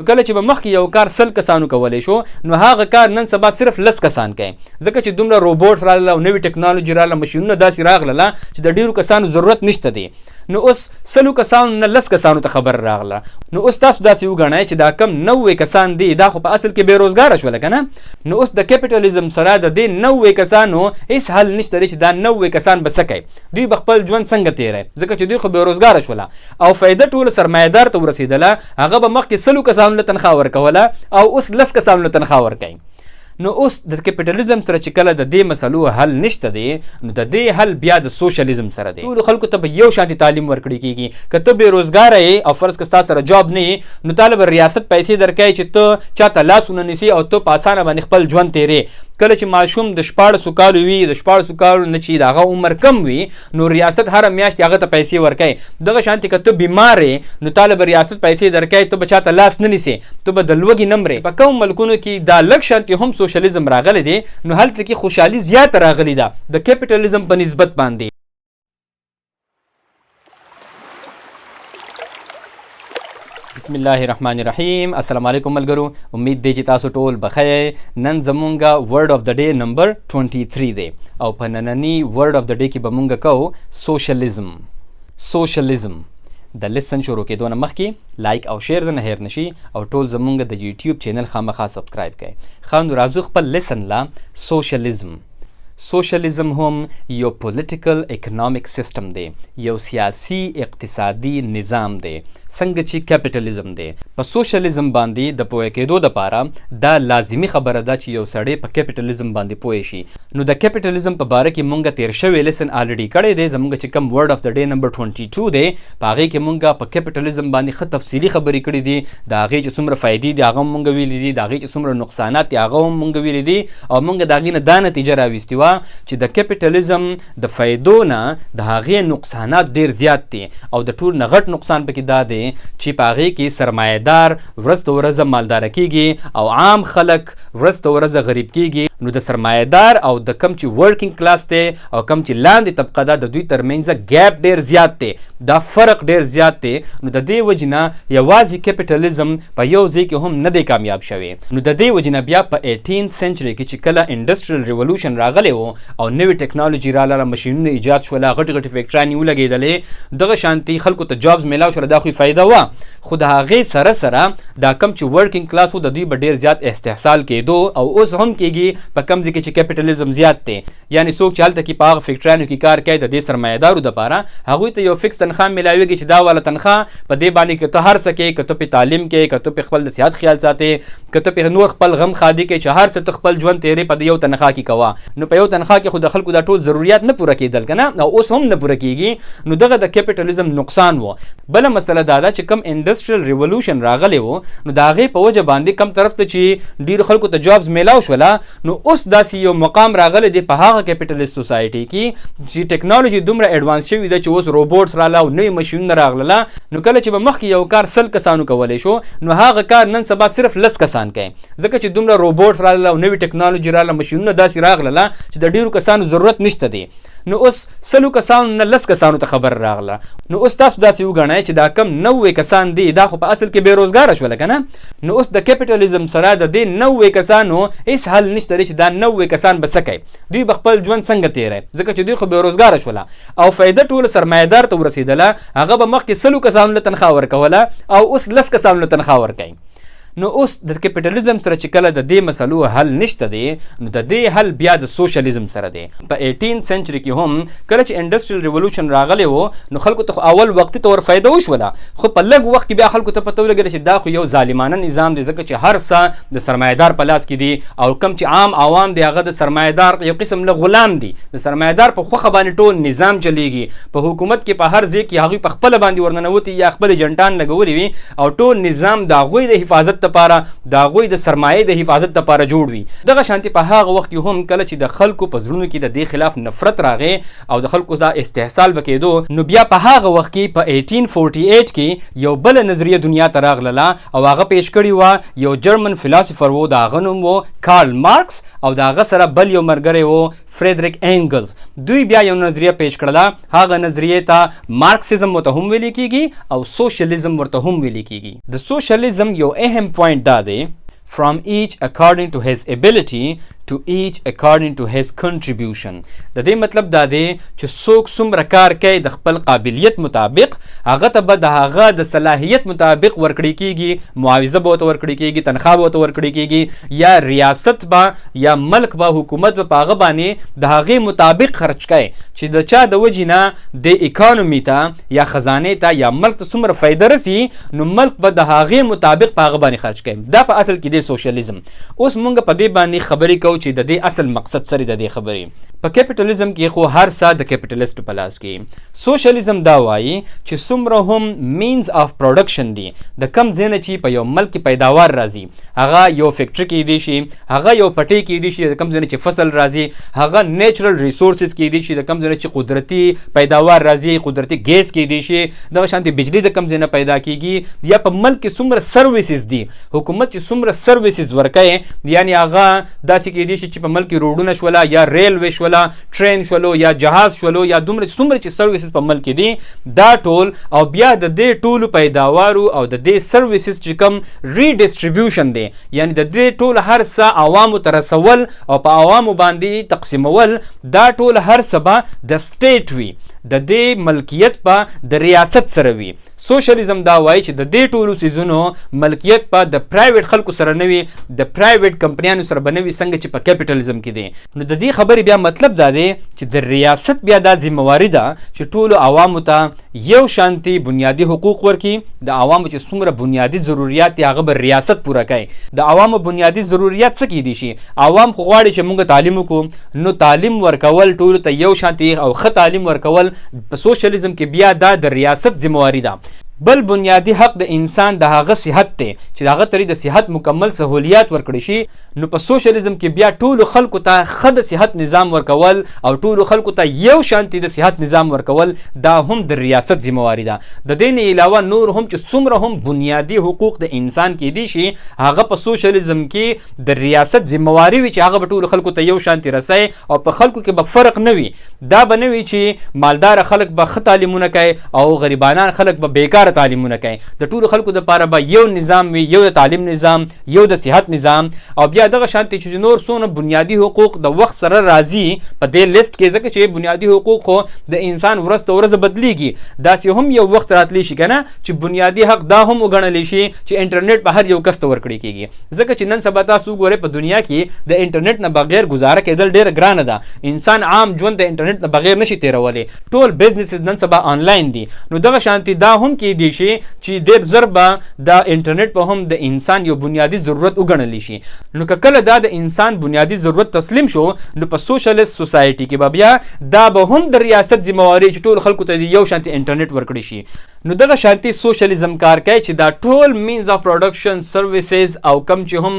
نو کله چې به مخکې یو کار 100 کسانو کولی شو، نو هغه کار نن سبا صرف 10 کسان کوي، ځکه چې دومره روبوټس راغله او نوې ټکنالوژي راغله، مشینونه داسې راغله چې د ډیرو کسانو ضرورت نشته دی. نو اوس 100 کسانو نه 10 کسانو ته خبر راغله. نو اوس تاسو داسې وګڼئ چې دا کم 90 کسان دي، دا خو په اصل کې بې روزګاره شول که نه. نو اوس د کیپټالیزم سره د دې 90 کسانو هیڅ حل نشته دی چې دا 90 کسان به څه کوي، دوی به خپل ژوند څنګه تېروي، ځکه چې دوی خو بې روزګاره شوله او فایده ټوله سرمایهدار ته ورسېدله. هغه به مخکې 100 کسانو له تنخوا ورکوله او اوس 10 کسانو له تنخوا ورکوي. نو اوس د کیپټالیزم سره چې کله د دې مسلو حل نشته دی، نو د دې حل بیا د سوشلیزم سره دی. ټولو خلکو ته به یو شانتي تعلیم ورکړی کیږي. که ته بې روزګاره یې او فرض که ستا سره job نه یې، نو تا له به ریاست پیسې درکوي چې ته چاته لاس ونه نیسې او ته په اسانه باندې خپل ژوند تېرې. کله چې ماشوم د 16 کالو وي، د 16 کالو نه چې د هغه عمر کم وي، نو ریاست هره میاشت هغه ته پیسې ورکوي. دغه شانتي که ته بیمار یې، نو تا له به ریاست پیسې درکوي، ته به چاته لاس نه نیسې، ته به د لوږې نه مرې. په کوم ملکونو کې دا لږ شانتي هم سوشلیزم راغلی دی، نو هلته کې خوشحالي زیاته راغلې ده د کیپټالیزم په نسبت باندې. بسم الله الرحمن الرحیم. السلام علیکم ملګرو، امید دی چې تاسو ټول بخیر. نن زمونږ word of the day number 23 دی او په نننی word of the day کې به مونږ کوو سوشلیزم. سوشلیزم د lesson شروع کېدو نه مخکې like او share د نه هېر نشي او ټول زمونږ د یوټیوب چینل خامخا subscribe کړئ. ښه، نو راځو خپل lesson لا. سوشلیزم. سوشلیزم هم یو political economic system دی، یو سیاسي اقتصادي نظام دی، څنګه چې کیپټالیزم دی. په سوشلیزم باندې د پوه کېدو دپاره دا لازمي خبره ده چې یو سړی په کیپټالیزم باندې پوه شي. نو د کیپټالیزم په باره کې مونږ تیر شوی lesson already کړی دی. زمونږ چې کوم word of the day number 22 دی، په هغې کې مونږ په کیپټالیزم باندې ښه تفصیلي خبرې کړې دي. د هغې چې څومره فایدې دي، هغه هم مونږ ویلي دي، د هغې چې څومره نقصانات دي، هغه هم مونږ ویلي دي، او مونږ د هغې نه دا نتیجه راویستې وه چې د کیپټالیزم د فایدو نه د هغې نقصانات ډیر زیات دي، او د ټول نه غټ نقصان پکې دا دی چې په هغې کې سرمایهدار ورځ ته ورځ مالداره کیږي او عام خلک ورځ ته ورځ غریب کیږي. نو د سرمایهدار او د کم چې working class دی او کم چې لاندې طبقه ده، د دوی ترمنځ gap ډیر زیات دی، دا فرق ډیر زیات دی. نو د دې وجې نه یوازې کیپټالیزم په یو ځای کې هم نه دی کامیاب شوی. نو د دې وجې نه بیا په 18 century کې چې کله industrial revolution راغلی و او نوې ټکنالوژي راغله، مشینونه ایجاد شوله، غټې غټې فیکټرانې ولګېدلې، دغه شانتي خلکو ته jobs میلاو شوله، دا خو یې فایده وه، خو د هغې سره سره دا کم چې working class و، د دوی به ډیر زیات استحصال کېدو او اوس هم کېږي په کم ځای کې چې کیپټالیزم زیات دی. یعنی څوک چې هلته کې په هغه فیکټرانو کې کار کوي د دې سرمایهدارو دپاره، هغوی ته یو fix تنخوا میلاویږي چې دا والا تنخوا په دې باندې که ته هر څه کوې، که ته په تعلیم کې، که ته په خپل د صحت خیال ساتې، که ته په نور خپل غم ښادي کې، چې هر څه ته خپل ژوند تېرې په دې یو تنخوا کې کوه. نو په یو تنخوا کې خو د خلکو دا ټول ضروریات نه پوره کېدل که نه، او اوس هم نه پوره کېږي. نو دغه د کیپټالیزم نقصان و. بله مسله دا ده چې کم industrial revolution راغلی و، نو د هغې په وجه باندې کم طرف ته چې ډېرو خلکو ته jobs میلاو شوله، نو اوس داسې یو مقام راغلی دی په هغه capitalist society کې چې ټکنالوژي دومره advance شوې ده چې اوس robots راله او نوې مشینونه راغله. نو کله چې به مخکې یو کار 100 کسانو کولی شو، نو هغه کار نن سبا صرف 10 کسان کوي، ځکه چې دومره روبوټس راغله او نوې ټکنالوژي راغله، مشینونه داسې راغله چې د ډېرو کسانو ضرورت نشته دی. نو اوس 100 کسانو نه 10 کسانو ته خبر راغله. نو اوس تاسو داسې وګڼئ چې دا کم 90 کسان دي، دا خو په اصل کې بې روزګاره شول که نه. نو اوس د کیپټالیزم سره د دې 90 کسانو هیڅ حل نشته دی چې دا 90 کسان به څه کوي، دوی به خپل ژوند څنګه تېروي، ځکه چې دوی خو بې روزګاره شوله او فایده ټوله سرمایهدار ته ورسېدله. هغه به مخکې 100 کسانو له تنخوا ورکوله او اوس 10 کسانو له تنخوا ورکوي. نو اوس د کیپټالیزم سره چې کله د دې مسلو حل نشته دی، نو د دې حل بیا د سوشلیزم سره دی. په 18 century کې هم کله چې industrial revolution راغلی و، نو خلکو ته خو اول وقتي طور فایده وشوله، خو په لږ وخت کې بیا خلکو ته پته ولګېده چې دا خو یو ظالمانه نظام دی، ځکه چې هر څه د سرمایهدار په لاس کې دي او کم چې عام عوام دی، هغه د سرمایهدار یو قسم له غلام دي. د سرمایهدار په خوښه باندې ټول نظام چلیږي. په حکومت کې، په هر ځای کې هغوی په خپله باندې ورننوتي یا خپل ایجنټان لګولي وي او ټول نظام د هغوی د حفاظت لپاره، د هغوی د سرمایې د حفاظت لپاره جوړ وي. دغه شانتي په هغه وخت کې هم کله چې د خلکو په زړونو کې د دې خلاف نفرت راغی او د خلکو دا استحصال به کېدو، نو بیا په هغه وخت کې په 1848 کې یو بله نظریه دنیا ته راغله او هغه پیش کړې وه یو German philosopher و، د هغه نوم و کارل مارکس، او د هغه سره بل یو ملګری و فریدریک اینګلز. دوی بیا یو نظریه پیش کړله. هغه نظریه ته مارکسیزم ورته هم ویل کیږي او سوشلیزم ورته هم ویل کیږي. د سوشلیزم یو اهم مین پوینټ دا دی، from each according to his ability to each according to his contribution. د دې مطلب دا دی چې څوک څومره کار کوي د خپل قابلیت مطابق، هغه ته به د هغه د صلاحیت مطابق ورکړی کیږي، معاوضه به ورته ورکړی کیږي، تنخواه به ورته ورکړی کیږي، یا ریاست به یا ملک به حکومت به په هغه باندې د هغې مطابق خرچ کوي چې د چا د وجې نه د اکانومي ته یا خزانې ته یا ملک ته څومره فایده رسي، نو ملک به د هغې مطابق په هغه باندې خرچ کوي. دا په اصل کې دی سوشلیزم. اوس مونږ په دې باندې خبرې کوو چې د دې اصل مقصد سره د دې خبرې. په کیپټالیزم کې خو هر څه د کیپټالیست په لاس کې. سوشلیزم دا وایي چې څومره هم مینز آف پروډکشن دی، د کم ځای نه چې په یو ملک کې پیداوار راځي، هغه یو فیکټري کیدی شي، هغه یو پټی کیدی شي، د کم ځای نه چې فصل راځي، هغه نیچرل ریسورسز کیدی شي، د کم ځای نه چې قدرتي پیداوار راځي، قدرتي ګیس کیدی شي، دغه شانتي بجلی د کم ځای نه پیدا کیږي، یا په ملک کې څومره سرویسز دي، حکومت چې څومره سرویسز ورکوي، یعنی هغه داسې کیدی شي چې په ملک کې روډونه شوله یا ریلوی شوله، ټرین شولو یا جهاز شولو، یا دومره څومره چې سرویسز په ملک کې دي دا ټول، او بیا د دې ټولو پیداوارو او د دې سرویسز چې کوم ریډیسټریبیوشن دی، یعنی د دې ټول هر څه عوامو ته رسول او په عوامو باندې تقسیمول، دا ټول هر څه به د سټیټ وي، د دې ملکیت به د ریاست سره وي. سوشلیزم دا وایي چې د دې ټولو څیزونو ملکیت به د پرایویټ خلکو سره نه وي، د پرایویټ کمپنیانو سره به نه وي، څنګه چې په کیپټالیزم کې دی. نو د دې خبرې بیا مطلب دا دی چې د ریاست بیا دا ذمہواري ده چې ټولو عوامو ته یو شانتي بنیادي حقوق ورکړي. د عوامو چې څومره بنیادي ضروریات دي هغه به ریاست پوره کوي. د عوامو بنیادي ضروریات څه کیدی شي؟ عوام خو غواړي چې موږ تعلیم وکړو، نو تعلیم ورکول ټولو ته یو شانتي او ښه تعلیم ورکول په سوشلیزم کې بیا دا د ریاست ذمہواري ده. بل بنیادي حق د انسان د هغه صحت دی چې د هغه ترې د صحت مکمل سهولیات ورکړي شي. نو په سوشلیزم کې بیا ټولو خلکو ته ښه د صحت نظام ورکول او ټولو خلکو ته یو شانتي د صحت نظام ورکول دا هم د ریاست ذمہواري ده. د دې نه علاوه نور هم چې څومره هم بنیادي حقوق د انسان کیدی شي هغه په سوشلیزم کې د ریاست ذمہواري وي چې هغه به ټولو خلکو ته یو شانتي رسوي او په خلکو کې به فرق نه وي. دا به نه وي چې مالدار خلک به ښه تعلیمونه کوي او غریبانان خلک به بیکاره تعلیمونه کوي. د ټولو خلکو دپاره به یو نظام وي، یو د تعلیم نظام، یو د صحت نظام، او بیا دغه شانتي چې نور څونه بنیادي حقوق د وخت سره راځي په دې لیست کې، ځکه چې بنیادي حقوق خو د انسان ورځ ته ورځ بدلیږي. داسې هم یو وخت راتلی شي که نه چې بنیادي حق دا هم وګڼلی شي چې انټرنیټ به هر یو کس ته ورکړی کیږي، ځکه چې نن سبا تاسو وګورئ په دنیا کې د انټرنیټ نه بغیر ګزاره کېدل ډېره ګرانه ده. انسان عام ژوند د انټرنیټ نه بغیر نشي تېرولی، ټول بزنسز نن سبا آنلاین دي. نو دغه شانتي دا هم کیدی شي چې ډېر زر به دا انټرنیټ به هم د انسان یو بنیادي ضرورت وګڼلی شي. نو که کله دا د انسان بنیادي ضرورت تسلیم شو، نو په سوشلیست سوسایټي کې به بیا دا به هم د ریاست ذمہواري چې ټول خلکو ته یو شانتي انټرنیټ ورکړي شي. نو دغه شانتي سوشلیزم کار کوي چې دا ټول مینز آف پروډکشن، سرویسز او کم چې هم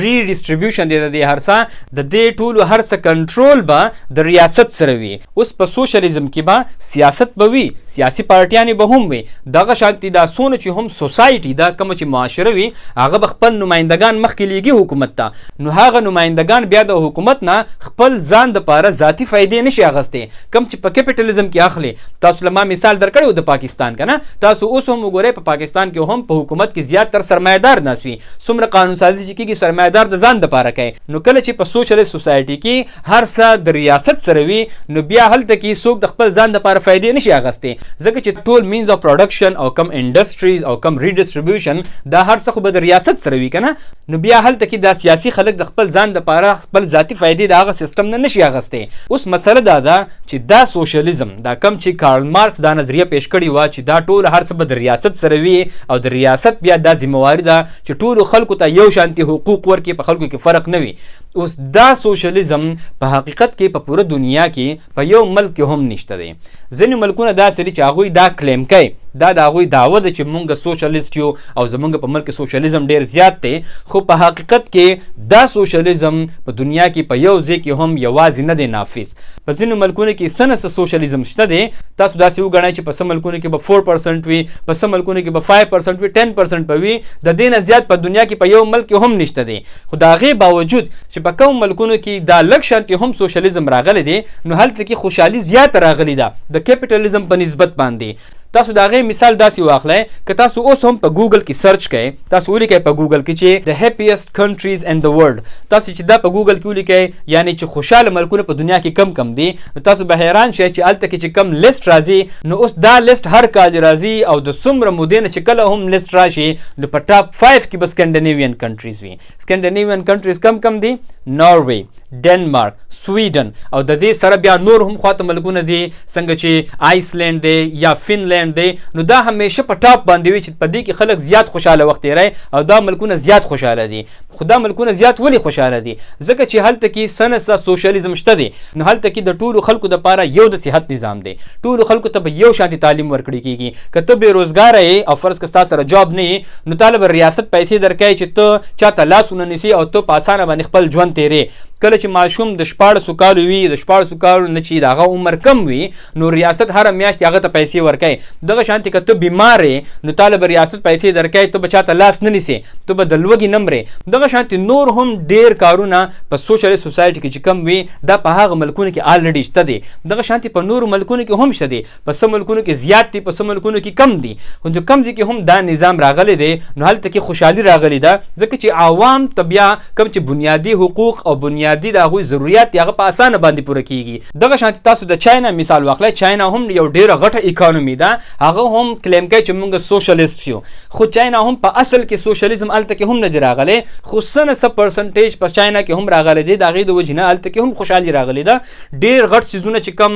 ریډیسټریبیوشن دی د دې هر څه، د دې ټولو هر څه کنټرول به د ریاست سره وي. اوس په سوشلیزم کې به سیاست به وي، سیاسي پارټیانې به هم وي. دغه شانتي دا څونه چې هم سوسایټي دا کومه چې معاشره وي هغه به خپل نمایندګان مخکې لیږي حکومت ته. نو هغه نمایندګان بیا د حکومت نه خپل ځان دپاره ذاتي فایدې نشي اخیستی کوم چې په کیپټالیزم کې اخلي. تاسو له ما مثال درکړی و د پاکستان که نه، تاسو اوس هم وګورئ په پاکستان کې هم په حکومت کې زیات تر سرمایهدار ناست وي. څومره قانون سازي چې کیږي سرمایهدار د ځان دپاره کوي. نو کله چې په سوشلیست سوسایټي کې هر څه د ریاست سره وي، نو بیا هلته کې څوک د خپل ځان دپاره فایدې نشي اخیستی، ځکه چې ټول مینز آف پروډکشن او کم انډستریز او کم ریډیسټریبیوشن دا هر څه خو به د ریاست سره وي که نه. نو بیا هلته کې دا سیاسي خلک د خپل ځان دپاره خپل ذاتي فایدې د هغه سیستم نه نشي اخیستی. اوس مسله دا ده چې دا سوشلیزم دا کم چې کارل مارکس دا نظریه پیش کړې وه چې دا ټول هر څه به د ریاست سره وي او د ریاست بیا دا ذمہواري ده چې ټولو خلکو ته یو شانتي حقوق ورکړي، په خلکو کې فرق نه وي. اوس دا سوشلیزم په حقیقت کې په پوره دنیا کې په یو ملک کې هم نشته دی. ځینې ملکونه داسې دي چې هغوی دا کلیم کوي، دا د هغوی دعوه ده چې مونږ سوشلیست یو او زمونږ په ملک کې سوشلیزم ډیر زیات دی، خو په حقیقت کې دا سوشلیزم په دنیا کې په یو ځای کې هم یوازې نه دی نافذ. په ځینو ملکونو کې څه نه څه سوشلیزم شته دی. تاسو داسې وګڼئ چې په څه ملکونو کې به 4% وي، په څه ملکونو کې به 5% وي، 10% به وي، د دې نه زیات په دنیا کې په یو ملک کې هم نشته دی. خو د هغې باوجود چې په کوم ملکونو کې دا لږ شانتې هم سوشلیزم راغلی دی، نو هلته کې خوشحالي زیاته راغلې ده د کیپټالیزم په نسبت باندې. تاسو د هغې مثال داسې واخلئ، که تاسو اوس هم په ګوګل کې search کړئ، تاسو ولیکئ په ګوګل کې چې the happiest countries in the world، تاسو چې دا په ګوګل کې ولیکئ، یعنی چې خوشحاله ملکونه په دنیا کې کم کم دي، نو تاسو به حیران شئ چې هلته کې چې کم list راځي، نو اوس دا list هر کال راځي او د څومره مودې نه چې کله هم list راشي، نو په top 5 کې به Scandinavian countries وي. Scandinavian countries کم کم دي؟ ناروی، ډنمارک، سویډن او د دې سره بیا نور هم خواته ملکونه دي، څنګه چې آیسلند دی یا فنلند دی. نو دا همیشه په top باندې وي چې په دې کې خلک زیات خوشحاله وخت تېروي او دا ملکونه زیات خوشحاله دي. خو دا ملکونه زیات ولې خوشحاله دي؟ ځکه چې هلته کې سنسه سوشلیزم شته دی. نو هلته کې د ټولو خلکو دپاره یو د صحت نظام دی، ټولو خلکو ته به یو شانتې تعلیم ورکړی کېږي. که ته بې روزګاره یې او فرض که ستا سره job نه یې، نو تا له به ریاست پیسې درکوي چې ته چاته لاس ونه نیسي او ته په اسانه باندې خپل ژوند تېرې. کله چې ماشوم د 16 کالو وي، د 16 کالو نه چې د هغه عمر کم وي، نو ریاست هره میاشت هغه ته پیسې ورکوي. دغه شانتې که ته بیمار یې، نو تا له به ریاست پیسې درکوي، ته به چاته لاس نه نیسې، ته به د لوږې نه مرې. دغه شانتې نور هم ډېر کارونه په socialist society کې چې کم وي، دا په هغه ملکونو کې already شته دی. دغه شانتې په نورو ملکونو کې هم شته دی، په څه ملکونو کې زیات دي، په څه ملکونو کې کم دي. خو چې کم ځای کې هم دا نظام راغلی دی، نو هلته کې خوشحالي راغلی ده، ځکه چې عوام ته بیا کم چې بنیادي حقوق او بنیادي د هغوی ضروریات دي، هغه په اسانه باندې پوره کیږي. دغه شانتې تاسو د چاینا مثال واخلئ. چاینا هم یو ډیره غټه economy ده، هغه هم claim کوي چې موږ socialist یو، خو چاینا هم په اصل کې سوشلیزم هلته کې هم نه دی راغلی، خو څه نه څه percentage په چاینا کې هم راغلی دی. د هغې د وجې نه هلته کې هم خوشحالي راغلی ده. ډیر غټ څیزونه چې کم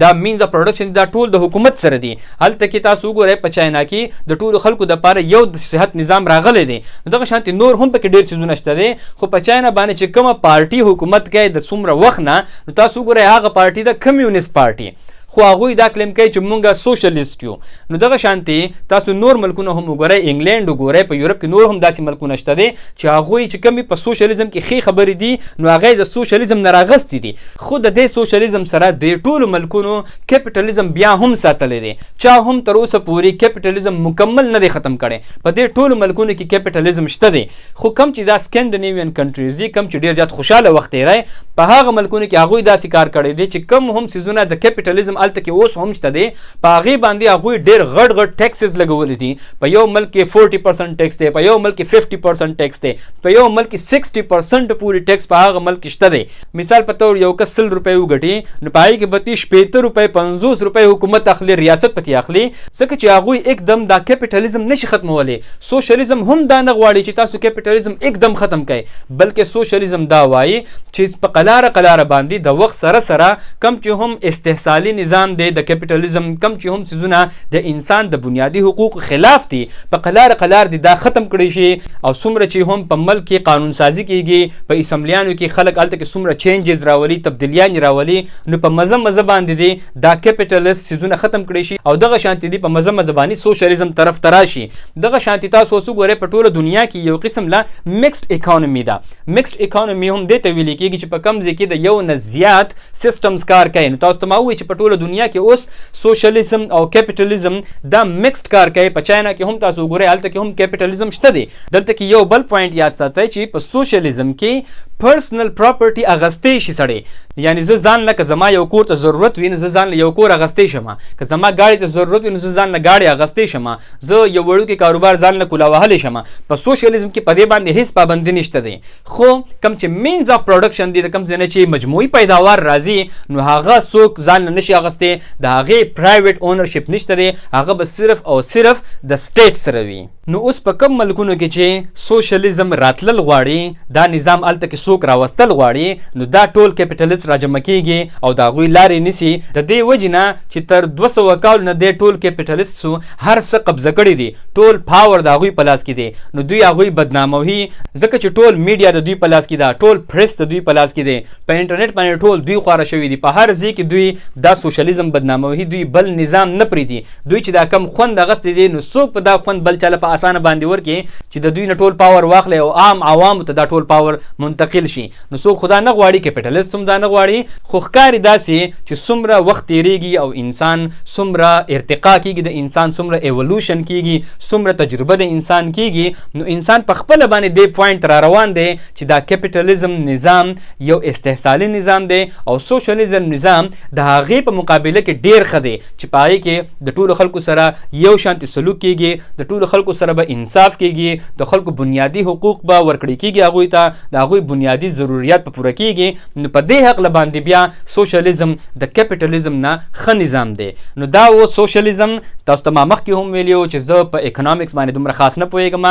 دا means of production، دا ټول د حکومت سره دي. هلته کې تاسو وګورئ، په چاینا کې د ټولو خلکو دپاره یو د صحت نظام راغلی دی. دغه شانتې نور هم پکې ډیر څیزونه شته دی. خو په چاینا باندې چې کومه پارټي حکومت کوي د څومره وخت نه، نو تاسو وګورئ، هغه پارټي ده کمیونست پارټي، خو هغوی دا claim کوي چې مونږه socialist یو. نو دغه شانتې تاسو نور ملکونه هم وګورئ، انګلند وګورئ، په یورپ کې نور هم داسې ملکونه شته دي چې هغوی چې کومې په سوشلیزم کې ښې خبرې دي، نو هغه د سوشلیزم نه راغستې دي. خو د دې سوشلیزم سره د ټولو ملکونو کیپټالیزم بیا هم ساتلی دی. چا هم تر اوسه پورې کیپټالیزم مکمل نه دی ختم کړی. په دې ټولو ملکونو کې کیپټالیزم شته دی. خو کم چې دا Scandinavian countries دي، کم چې ډیر زیات خوشاله وخت تېری، په هغه ملکونو کې هغوی داسې کار کړی دی چې کم هم څیزونه د کیپټالیزم هلته کې اوس هم شته دی، په هغې باندې هغوی ډېر غټ غټ taxes لګولي دي. په یو ملک کې 40% tax دی، په یو ملک کې 50% tax دی، په یو ملک کې 60% پورې tax په هغه ملک کې شته دی. مثال په تور یو کس 100 روپۍ وګټي، نو په هغې کې به ترې 60 روپۍ، 50 روپۍ حکومت اخلي، ریاست پتې اخلي، ځکه چې هغوی एकदम دا کیپټالیزم نشي ختمولی. سوشلیزم هم دا نه غواړي چې تاسو کیپټالیزم एकदम ختم کړئ، بلکې سوشلیزم دا وایي چې په قلاره قلاره باندې د وخت سره سره کم چې هم استحصالي نظام دی د کیپټالیزم، کم چې هم څیزونه د انسان د بنیادي حقوق خلاف دي، په قلار قلار دي دا ختم کړی شي. او څومره چې هم په ملک کې قانون سازي کیږي، په اسمبلیانو کې خلک هلته کې څومره changes راولي، تبدیلیان راولي، نو په مزه مزه باندې دي دا capitalist څیزونه ختم کړی شي او دغه شانتې دي په مزه مزه باندې سوشلیزم طرف ته راشي. دغه شانتې تاسو اوس وګورئ، په ټوله دنیا کې یو قسم لا mixed economy ده. mixed economy هم دې ته ویل کېږي چې په کم ځای کې د یو نه زیات systems کار کوي. نو تاسو ته ما وویل چې په ټوله دنیا کې اوس سوشلیزم او کیپټالیزم دا mixed کار کوي. په چاینا کې هم تاسو وګورئ، هلته کې هم کیپټالیزم شته دی. دلته کې یو بل point یاد ساتئ چې په سوشلیزم کې personal property اغستې شي سړی. یعنی زه ځان له که زما یو کور ته ضرورت وي، نو زه ځان له یو کور اغستې شم. که زما ګاډي ته ضرورت وي، نو زه ځان له ګاډي اغستې شم. زه یو وړوکی کاروبار ځان له کولاوهلی شم. په سوشلیزم کې په دې باندې هیڅ پابندي نشته دی. خو کم چې means of production دی، د کم ځای نه چې مجموعي پیداوار راځي، نو هغه څوک ځان له نشي اغستې، د هغې private ownership نشته دی، هغه به صرف او صرف د state سره وي. نو اوس په کم ملکونو کې چې سوشلیزم راتلل غواړي، دا نظام هلته کې څوک راوستل غواړي، نو دا ټول capitalist راجمع کیږي او د هغوی لارې نیسي. د دې وجې نه چې تر 200 کالو نه دې ټول capitalist هر څه قبضه کړي دي، ټول power د هغوی په لاس کې دی، نو دوی هغوی بدناموي، ځکه چې ټول میډیا د دوی په لاس کې ده، ټول پریس د دوی په لاس کې دی، په انټرنیټ باندې ټول دوی خواره شوي دي. په هر ځای کې دوی دا سوشلیزم بدناموي، دوی بل نظام نه پریږدي. دوی چې دا کم خوند اغستی دی، نو څوک په دا خوند بل چاله په په اسانه باندې ورکړي چې د دوی نه ټول پاور واخلي او عام عوامو ته دا ټول پاور منتقل شي. نو څوک خو دا نه غواړي، کیپټالیست هم دا نه غواړي. خو ښکاري داسې چې څومره وخت تیریږي او انسان څومره ارتقا کیږي، د انسان څومره ایولوشن کیږي، څومره تجربه د انسان کیږي، نو انسان په خپله باندې دې پوینټ را روان دی چې دا کیپټالیزم نظام یو استحصالي نظام دی او سوشلیزم نظام د هغې په مقابله کې ډیر ښه دی چې په هغې کې د ټولو خلکو سره یو شانتې سلوک کیږي، د ټولو خلکو سره به انصاف کیږي، د خلکو بنیادي حقوق به ورکړي کیږي هغوی ته، د هغوی بنیادي ضروریات به پوره کیږي. نو په دې هکله باندې بیا سوشلیزم د کیپټالیزم نه ښه نظام دی. نو دا و سوشلیزم. تاسو ته ما مخکې هم ویلي وو چې زه په اکونامیکس باندې دومره خاص نه پوهېږم،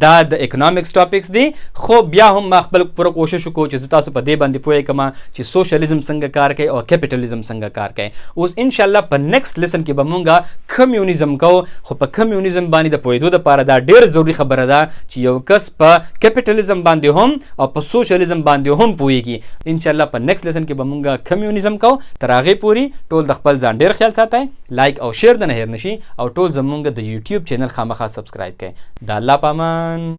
دا د اکونامیکس ټاپکس دي، خو بیا هم ما خپل پوره کوشش وکړو چې زه تاسو په دې باندې پوه کړم چې سوشلیزم څنګه کار کوي او کیپټالیزم څنګه کار کوي. اوس ان شاء الله په نیکسټ لیسن کې به مونږه کمیونیزم کوو. خو په کمیونیزم باندې د پوهېدو دپاره دا ډېر ضروري خبره ده چې یو کس په کیپټالیزم باندې هم او په سوشلیزم باندې هم پوهېږي. ان شاء الله په نیکسټ لیسن کې به مونږه کمیونیزم کوو. تر هغې پورې ټول د خپل ځان ډېر خیال ساتئ، لایک او شیر د نه هېر نشي او ټول زمونږ د یوټیوب چینل خامخا سبسکرایب کړئ. د الله پامان.